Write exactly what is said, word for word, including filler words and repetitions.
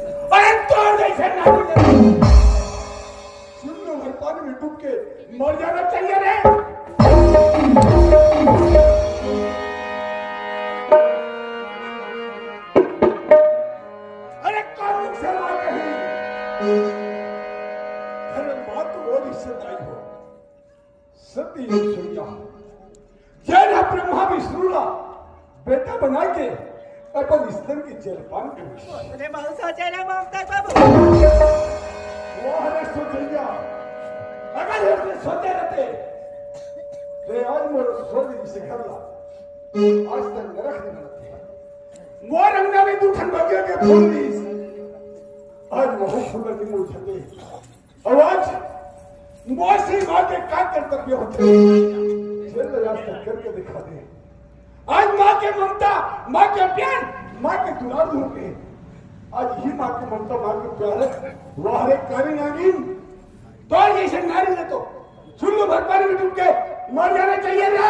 अरे तोर जइसे नारी ले। सुन लो, हर पानी में डूब के मर जाना चाहिए रे। अरे कानून से ना कही। अरे माँ तो वो रिश्तेदारी हो। सती सुनिया, जेन ह ब्रह्मा विष्णु ला बेटा बना के अपन स्तन के जलपान करिस। अरे बहुत सोचे रे ममता बाबू। वाह रे सोचैया, अगर ऐसे सोचे रहते, तो आज मोर स्वर्ग के शिखर ला आज तक नरक नहीं बनते। मोर अंगना में दू ठन बगिया के फूल दिस, आज वहू फूल नहीं मुरझाते। अउ आज मोर से माँ के का कर्तव्य होथे, जेन ल आज तक करके दिखा दे। आज माँ के ममता, माँ के प्यार, माँ के दुलार होके, आज ही माँ के ममता, माँ के प्यार है। वाह रे काली नागिन, तोर जइसे नारी ले तो चुल्लू भर पानी में डूब के मर जाना चाहिए रे।